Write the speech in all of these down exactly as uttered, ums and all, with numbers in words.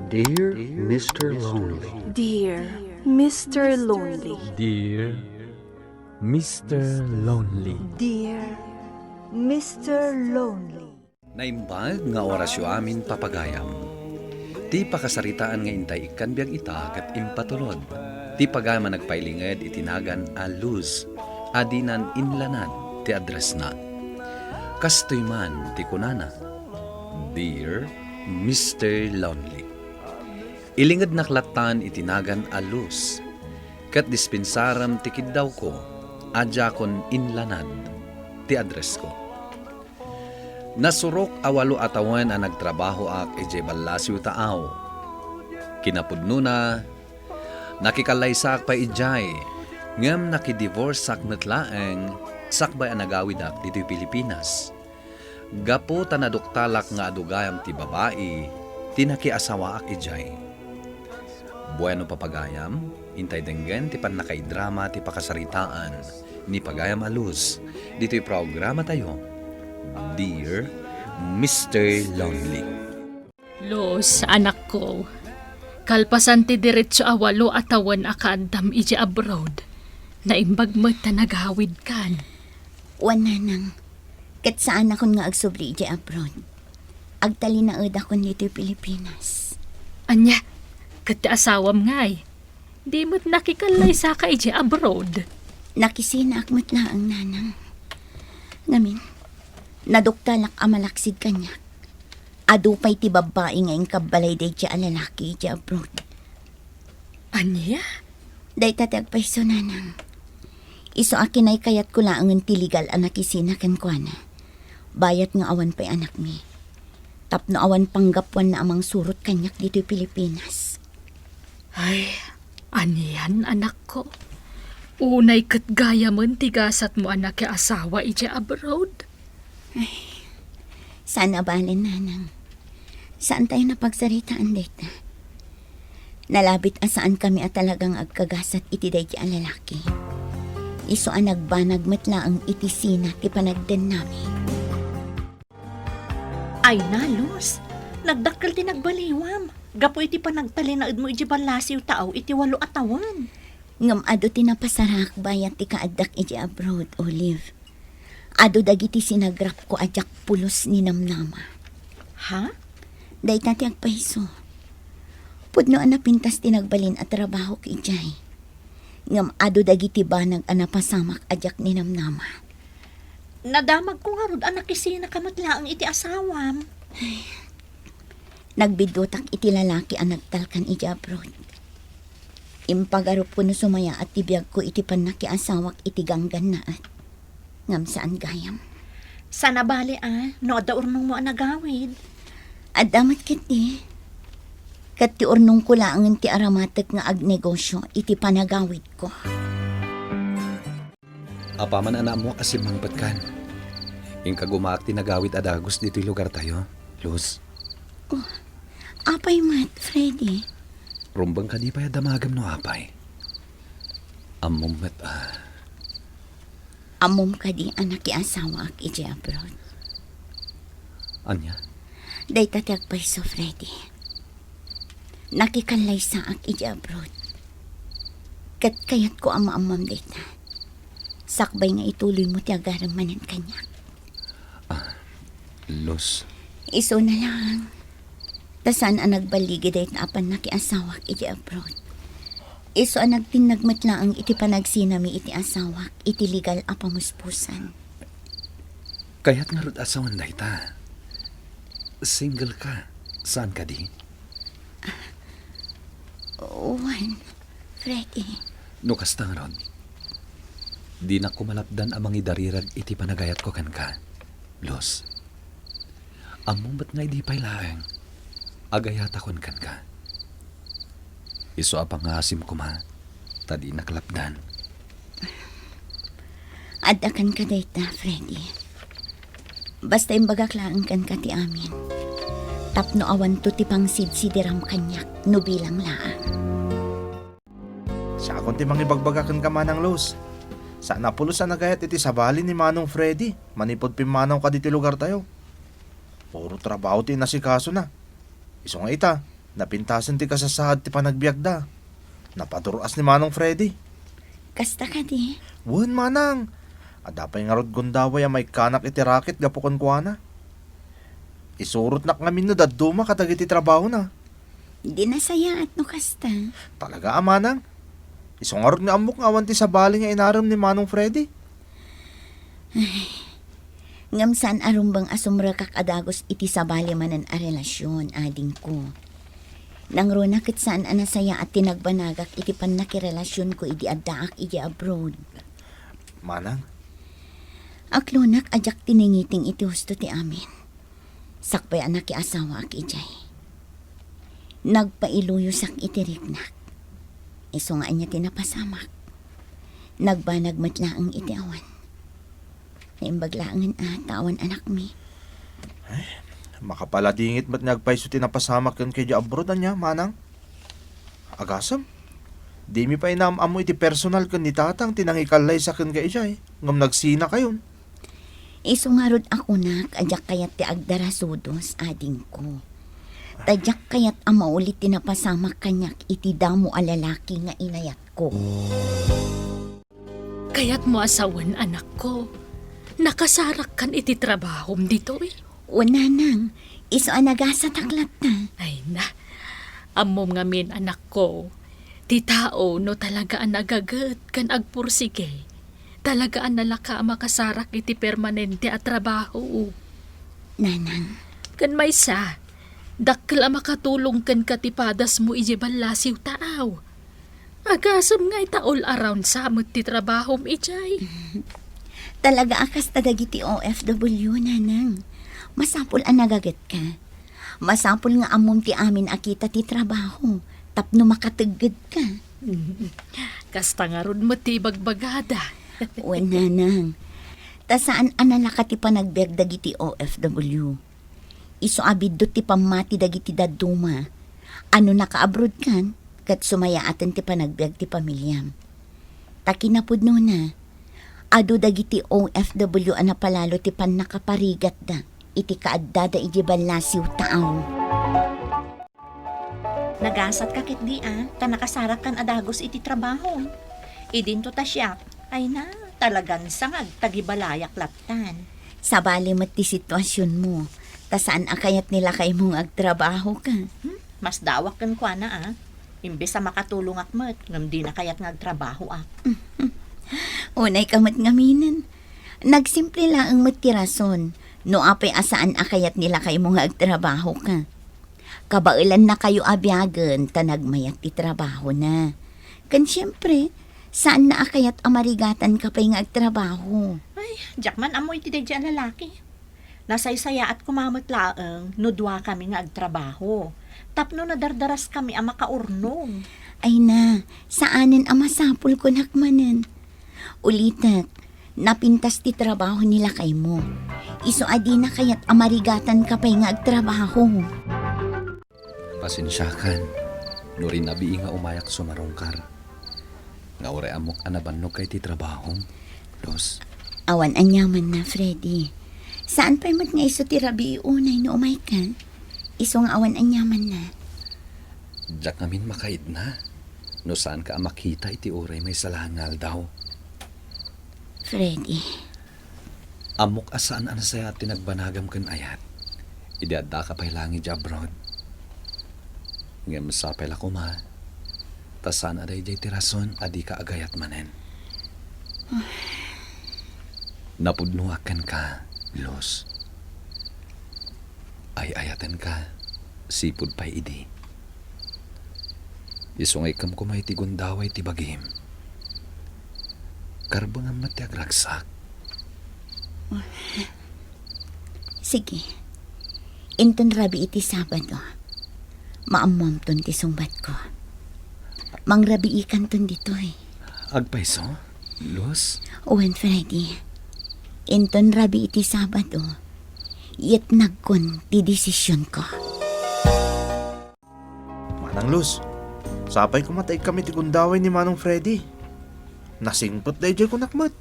Dear Mister Lonely. Dear Mister Lonely. Dear Mister Lonely. Dear Mister Lonely. Naimbag nga orasyo amin, papagayam. Ti pakasaritaan nga intay ikkan biag ita ket impatulod. Ti pagayam a nagpailinged iti nagan a Luz, a dinan inlanad ti addressna. Kastoy man ti kunana, "Dear Mister Lonely." Ilingednak lattan iti nagan a Luz, ket dispensarem ti kiddawko a diakon inlanad ti addressko. Nasurok a walo a tawen a nagtrabahoak idiay ballasiw taaw. Kinapudnona, nakikallaysaak pay idiay, ngem nakidivorceak met laeng sakbay a nagawidak ditoy Pilipinas. Gapu ta naduktalak nga adu gayam ti babai ti nakiasawaak idiay. Bueno, papagayam, intay denggen ti pannakaidrama ti pakasaritaan ni pagayam a Luz ditoy programatayo, Dear Mister Lonely. Luz, anakko, kalpasan ti diretso a walo a tawen a kaaddam idiay abroad, naimbag met ta nagawidkan. Wen, nanang, ket saanakon nga agsubli idiay abroad. Agtalinaedakon ditoy Pilipinas. Ania, ket ti asawam ngay? Di met nakikallaysaka idiay abroad? Nakisinaak met laeng, nanang. Ngamin, naduktalak a malaksid kaniak. Adu pay ti babbai nga inkabbalay daydiay a lalaki idiay abroad. Ania? Dayta ti agpayso, nanang. Isu a kinaykayatko laengen ti legal a nakisina kenkuana. Bayat nga awan pay anakmi. Tapno awan panggapuanna a mangsurot kaniak ditoy Pilipinas. Ay, anian, anakko? Unay ket gayamen ti gasatmo a nakiasawa idiay abroad? Ay, saan a balen, nanang. Saantayo a pagsaritaan dayta. Nalabit a saankami a talagang agkagasat iti daydiay a lalaki. Isu a nagbanag met laeng iti sina ti panagdennami. Ay na, Luz, nagdakkel ti nagbaliwam. Gapu iti panagtalinaedmo idiay ballasiw taaw iti walo a tawen. Ngem adu ti napasaraak bayat ti kaaddak idiay abroad, Olive. Adu dagiti sinagrapko a diak pulos ni namnama. Ha? Dayta ti agpayso. Pudno a napintas ti nagbalin a trabahok idiay. Ngem adu dagiti banag a napasamak a diak ni namnama. Nadamagko ngarud a nakisinaka met laeng iti asawam. Nagbidutak iti lalaki a nagtalkan idiay abroad. Impagarupko no sumayaat ti biagko iti pannakiasawak iti ganggannaet. Ngem saan gayam. Saan a bale a no adda urnongmo a nagawid. Adda met ketdi. Ket ti urnongko laengen ti aramatek nga agnegosio iti panagawidko. Apaman a naammoak a simmangpetkan, inka gumaak ti nagawid a dagus ditoy lugartayo, Luz. Oh, apay met, Freddy? Rumbeng kadi pay a damagem no apay? Ammom met a... Ammom kadi a nakiasawaak idiay abroad? Ania? Dayta ti agpayso, Freddy. Nakikallaysaak idiay abroad. Ket kayatko a maammom dayta. Sakbay nga ituloymo ti agarem manen kaniak. Ah, Luz. Isuna laeng. Ta saan a nagballigi dayta a pannakiasawak idiay abroad. Isu a nagtinnag met laeng iti panagsinami iti asawak iti legal a pamuspusan. Kayat ngarud a sawen dayta. Single ka, saan kadi? Wen, Freddy. No kasta ngarud, dinak koma lapdan a mangidarirag iti panagayatko kenka, Luz. Ammom met nga idi pay laeng, agayatakon kenka. Isu a pangngaasim koma, ta dinak lapdan. Adda kenka dayta, Freddy. Basta imbagak laeng kenka ti amin. Tapno awanto ti pangsidsidiram kaniak no bilang laeng. Siakon ti mangibagbaga kenka, Manang Luz. Saan a pulos a nagayat iti sabali ni Manong Freddy manipud pimmanawka ditoy lugartayo. Puro trabaho ti inasikasona. Isu nga ita, Napintasen ti kasasaad ti panagbiagda. Napadur-as ni Manong Freddy. Kasta kadi? Wen, Manang. Adda pay ngarud gundaway a maikkanak iti raket gapu kenkuana. Isurotnak ngamin no dadduma kadagiti trabahona. Di nasayaat no kasta. Talaga a, Manang? Isu ngarud nga ammok nga awan ti sabali nga inarem ni Manong Freddy. Ay, ngem saan a rumbeng a sumrekak a dagus iti sabali manen a relasyon, adingko. Nangruna ket saan a nasayaat ti nagbanagak iti pannakirelasyonko idi addaak idiay abroad. Manang? Aklonak a diak tiningiting iti husto ti amin. Sakbay a nakiasawaak idiay, nagpailuyosak iti riknak. Isu nga ania ti napasamak? Nagbanag met laeng iti awan. Naimbag laengen a ta awan anakmi. Ay, makapaladingit met nga agpayso ti napasamak kenka idiay abroad, ania, Manang? Agasem, dimi pay naam-ammo iti personal ken ni Tatang ti nangikallaysa kenka idiay, ngem nagsinakayon. Isu ngarud a kunak a diak kayat ti agdarasudos, adingko. Ta diak kayat a maulit ti napasamak kaniak iti damo a lalaki nga inayatko. Kayatmo a sawen, anakko? Nakasarakkan iti trabahom ditoy? Wen, Nanang, isu a nagasatak latta. Ay na, ammom ngamin, anakko, ti tao no talaga a nagaget ken agpursige, talaga a nalaka a makasarak iti permanente a trabaho. Nanang. Ken maysa, dakkel a makatulong kenka ti padasmo idiay ballasiw taaw. Agasem nga ita all around sa met ti trabahom idiay. Talaga a kasta dagiti O F W, Nanang. Masapul a nagagetka. Masapul nga ammom ti amin a kita ti trabaho tapno makateggedka. Mm. Kasta ngarud met ti ibagbagada. Wen, Nanang. Ta saan a nalaka ti panagbiag dagiti O F W. Isu a biddut ti pammati dagiti dadduma a no nakaabroadkan, ket sumayaaten ti panagbiag ti pamiliam. Ta kinapudnona, adu dagiti O F W a napalalo ti pannakaparigatda iti kaaddada idiay ballasiw taaw. Nagasatka ketdi a, ta nakasarakkan a dagus iti trabaho. Idinto ta siak, ay na, talagan sangag tagibalayak lattan. Sabali met ti situasionmo, ta saan a kayat ni lakaymo nga agtrabahoka. Hmm? Masdaawak kenkuana a. Imbes a makatulongak met, ngem dina kayat nga agtrabahoak. Unayka met ngaminen. Nagsimple laeng met ti rason, no apay a saan a kayat ni lakaymo nga agtrabahoka. Kabaelannakayo a biagen ta nagmayat ti trabahona. Ken siempre, saanna a kayat a marigatanka pay nga agtrabaho. Ay, diak man ammo iti daydiay a lalaki. Nasaysayaat koma met laeng no duakami nga agtrabaho, tapno nadardaraskami a makaurnong. Ay na, saanen a masapul kunak manen. Ulitek, napintas ti trabaho ni lakaymo. Isu a dina kayat a marigatanka pay nga agtrabaho. Pasensiakan no rinabii nga umayak sumarungkar. Nga uray ammok a nabannogka iti trabahom, Luz. Awan aniamanna, Freddy. Saan pay met nga isu ti rabii unay no umayka? Isu nga awan aniamanna. Diak ngamin makaidna no saanka a makita iti uray maysa laeng nga aldaw. Freddy. Ammok a saan a nasayaat ti nagbanagam ken ayat idi addaka pay laeng idiay abroad. Ngem sapay la koma, ta saan a daydiay ti rason a dika agayat manen. Napudnoak kenka, Luz. Ay-ayatenka, sipud pay idi. Isu nga ikkem koma iti gundaway ti bagim. Karbengam met ti agragsak. Sige. Inton rabii iti Sabado, maammoamton ti sungbatko. Mangrabiikanton ditoy. Agpayso, Luz? Wen, Freddy. Inton rabii iti Sabado, yetnagkon ti desisionko. Manang Luz, sapay koma ta ikkem iti gundaway ni Manong Freddy. Nasingpet daydiay kunak met.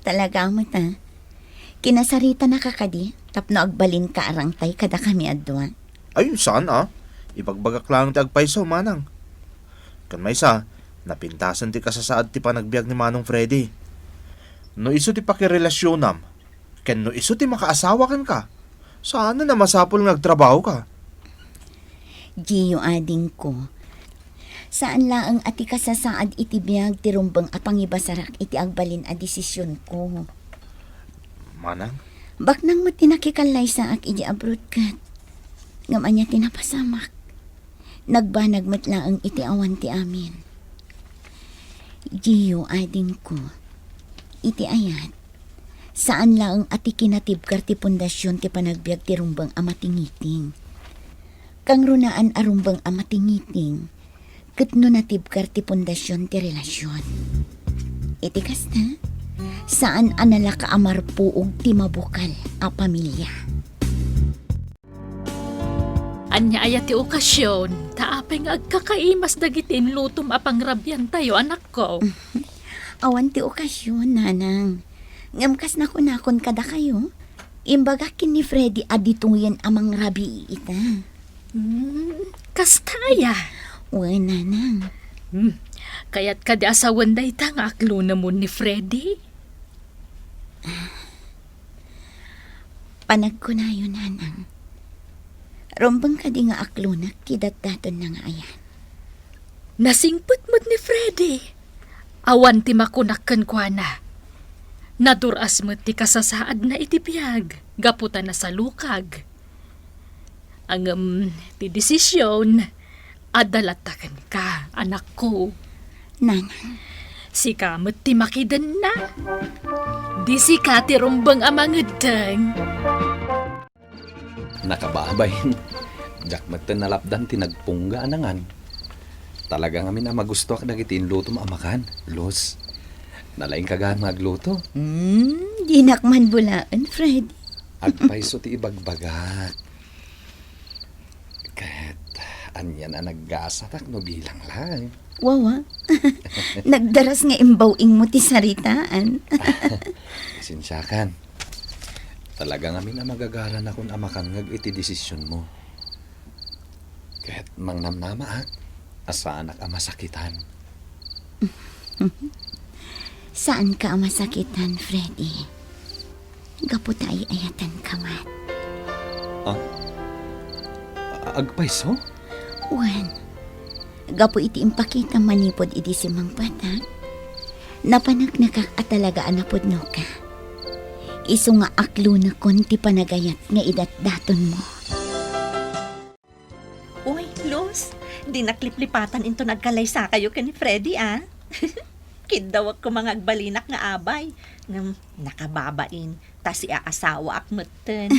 Talaga met a. Kinasaritanaka kadi tapno agbalinka a rangtay kadakami a dua. Ay, saan a? Ibagbagak laeng ti agpayso, manang. Ken maysa, napintasen ti kasasaad ti panagbiag ni Manong Freddy. No isu ti pakirelasionam, ken no isu ti makaasawa kenka, saanen a masapul nga agtrabahoka. Gio, adingko, saan laeng a ti kasasaad iti biag ti rumbeng a pangibasarak iti agbalin a desisionko. Manang? Baknang met ti nakikallaysaak iti abroad ket. Ngem ania ti napasamak? Nagbanag met laeng iti awan ti amin. Gio, adingko, iti ayat, saan laeng a ti kinatibkar ti pundasion ti panagbiag ti rumbeng a matingiting. Kangrunaan a rumbeng a matingiting, ket no natibkar ti pundasion ti relasion. Iti kasta, saan a nalaka a marpuog ti mabukal a pamilia. Ania aya ti okasion? Ta apay nga agkakaimas dagiti inlutom a pangrabiantayo, anakko? Awan ti okasion, nanang. Ngem kas nakunakon kadakayo, imbagak ken ni Freddy a ditoyen a mangrabii ita. Hmm, kasta aya? Wen, nanang. Hmm, kayat kadi a sawen dayta nga aklonemon ni Freddy? Panagkunayo, nanang. Rumbeng kadi nga aklonek ti datdatonna nga ayan? Nasingpet met ni Freddy. Awan ti makunak kenkuana. Nadur-as met ti kasasaadna iti biag gapu ta nasalukag. Ngem ti desision, adda latta kenka, anakko. Nanang. Sika met ti makidenna. Di sika ti rumbeng a mangeddeng. Nakababay. Diak metten nalapdan ti nagpungga a nangan. Talaga ngamin a magustoak dagiti inlutom a makan, Luz. Nalaingka gayam nga agluto. Hmm, dinak man bulaen, Fred. Agpayso ti ibagbagak. Ket anian a naggasatak no bilang lang. Wawa, nagdaras nga imbaw-ingmo ti saritaan. Pasensiakan. Talaga ngamin a magagaranakon a makangngeg iti desisionmo. Ket mangnamnamaak a saanak a masakitan. Saanka a masakitan, Freddy. Gapu ta ay-ayatenka met. Ah? A-, agpayso? Wen, gapu iti impakitam manipud idi simmangpatak, napaneknekak a talaga a napudnoka. Isu nga aklonekon ti panagayat nga idatdatonmo. Uy, Luz, dinak liplipatan inton agkalaysakayo ken ni Freddy, a. Kiddawek koma nga agbalinak nga abay. Ngem nakababain, ta siaasawaak metten.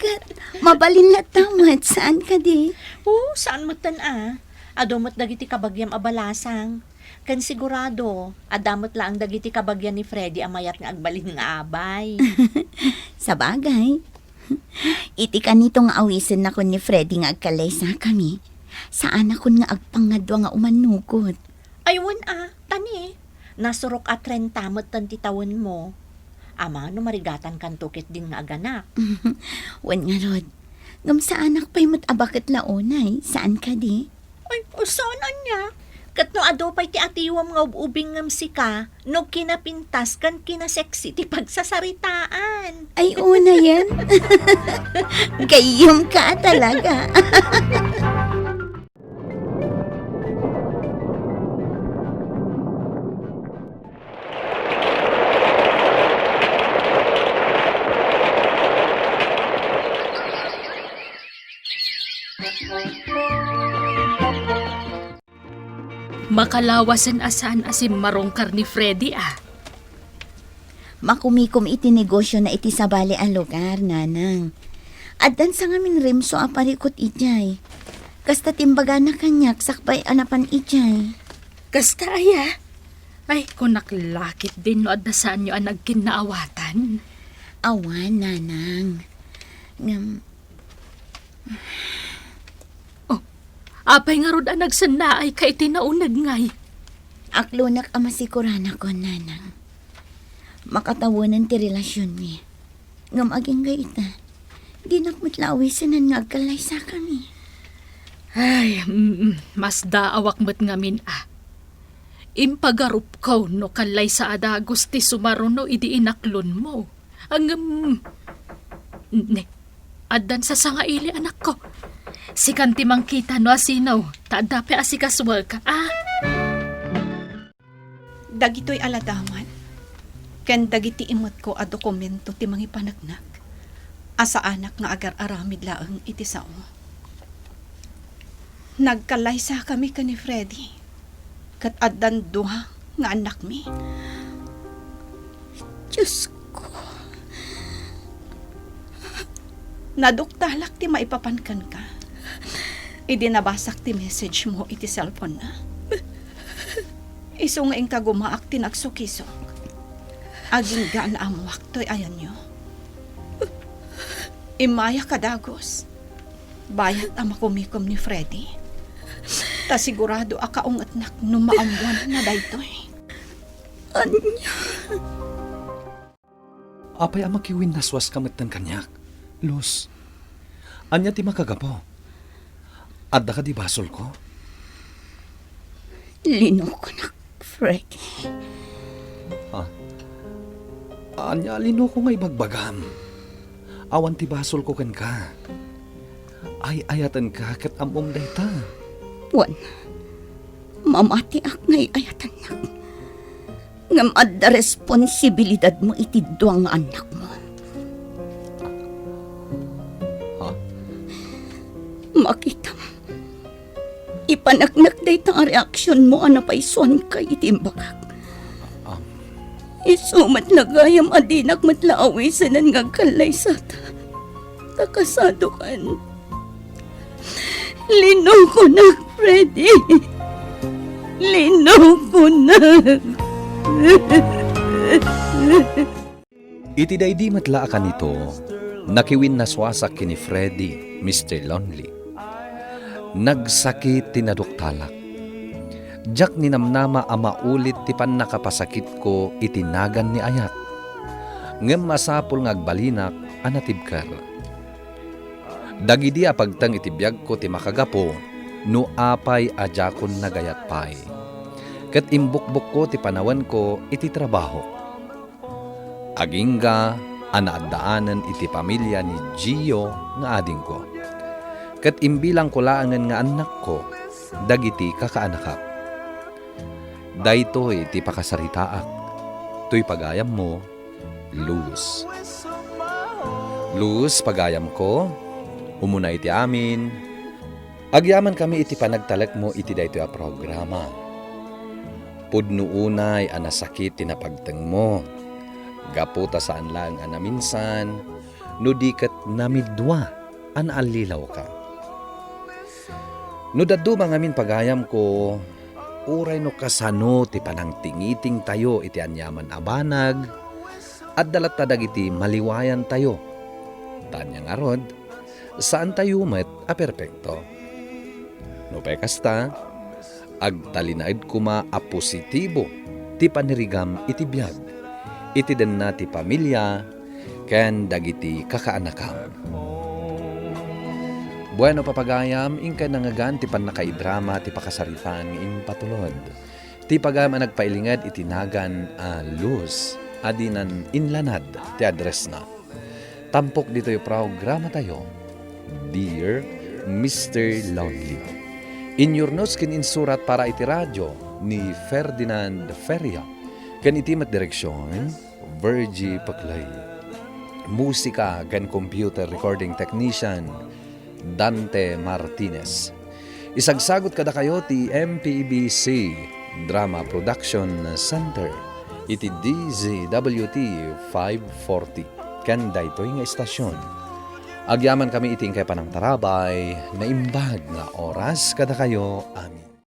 Ket mabalin latta met, saan kadi? Oo, saan metten, a. Adu met dagiti kabagiam a balasang. Ken sigurado, adda met laeng dagiti kabagian ni Freddy a mayat nga agbalin nga abay. Sabagay. Iti kanito nga awisennakon ni Freddy nga agkalaysakami, saanakon nga agpangngadua nga umannugot. Ay, wen a, ta ni, nasurok a trenta metten ti tawenmo. Amangan no marigatankanto ketdin nga aganak. Wen ngarud, ngem saanak pay met a baket la unay, saan kadi? Ay, saan ania? Ket no adu pay ti atiwam nga ub-ubing ngem sika, no kinapintas ken kinasexy ti pagsasaritaan. Ay, unayen. Gayyemka a talaga. Makalawasen a saan a simmarungkar ni Freddy, a. Makumikom iti negosiona iti sabali a lugar, nanang. Addan sangamin rimso a parikut idiay. Kasta ti imbagana kaniak sakbay a napan idiay. Kasta aya? Ay, kunak la ketdin no adda saanyo a nagkinnaawatan. Awan, nanang. Ngem, Oh, apay ngarud a nagsennaayka iti nauneg ngay? Aklonak a masikuranakon, nanang. Makatawenen ti relasionmi. Ngem agingga ita, dinak met la awisenen nga agkallaysa kami. Ay, mm, masdaawak met ngamin a. Impagarupko no kallaysa a dagus ti sumaruno idi inaklonmo. Ngem, ne, addan sasangaili, anakko. Sikan ti mangkita no asino, ta adda pay asikasuek, a? Dagitoy a ladawan ken dagiti imetko a dokumento ti mangipaneknek a saanak nga agar-aramid laeng iti sao. Nagkallaysakami ken ni Freddy, ket addan dua nga annakmi. Diosko. Naduktalak ti maipapan kenka idi nabasak ti message mo iti cellphone-na. Isu nga inkagumaak ti nagsukisok. Agingga a naammoak toy ayanyo. Immayak a dagus. Bayat a makumikom ni Freddy. Ta sigurado a kaungetnak no maammuanna daytoy. Ania? Apay a makiwinnaswaska metten kaniak, Luz? Ania ti makagapu? Adda kadi basolko? Linokonak, Freddy. Ah. Ania a linoko nga ibagbagam? Awan ti basolko kenka. Ay-ayatenka ket ammom dayta. Wen, mamatiak nga ay-ayatennak. Ngem adda responsibilidadmo iti dua nga annakmo. Ha? Makitam, ipaneknek dayta a reaksionmo a napaysuanka iti imbagak. Am. Isu met la gayam a dinak met la awisenen nga agkallaysata. Ta kasadokan. Linokonak, Freddy. Linokonak. Iti daydi met la a kanito, nakiwinnaswasak ken ni Freddy, Mister Lonely. Nagsakit ti naduktalak. Diak ninamnama a maulit ti pannakapasakitko iti nagan ni Ayat. Ngem masapul nga agbalinak a natibker. Dagidi a pagteng iti biagko ti makagapu no apay a diakon nagayat pay. Ket imbukbokko ti panawenko iti trabahok. Agingga a naaddaanen iti pamilia ni Gio nga adingko. Ket imbilangko laengen nga annakko dagiti kakaanakak. Daytoy ti pakasaritaak. Toy pagayammo, Luz. Luz, pagayamko, umuna iti amin, agyamankami iti panagtalekmo iti daytoy a programa. Pudno unay a nasakit ti napagtengmo, gapu ta saan laeng a naminsan, no di ket namidua a naallilawka. No dadduma ngamin pagayamko, uray no kasano ti panangtingitingtayo iti aniaman a banag, adda latta dagiti maliwayantayo. Ta ania ngarud, saantayo met a perpekto. No pay kasta, agtalinaed koma a positibo ti panirigam iti biag, iti denna ti pamilia, ken dagiti kakaanakam. Bueno, papagayam, inkay nangngegan ti pannakaidrama ti pakasaritaan nga impatulod. Ti pagayam a nagpailinged iti nagan a Luz a dinan inlanad ti addressna. Tampok ditoy programatayo, Dear Mister Lonely. Inyurnos ken insurat para iti radio ni Ferdinand Feria, ken iti met direksion, Virgie Paclay. Musika ken computer recording technician, Dante Martinez. Isagsagut kadakayo ti M P B C Drama Production Center iti D Z W T five forty ken daytoy nga istasyon. Agyamankami iti inkay panangtarabay, naimbag nga oras kadakayo amin.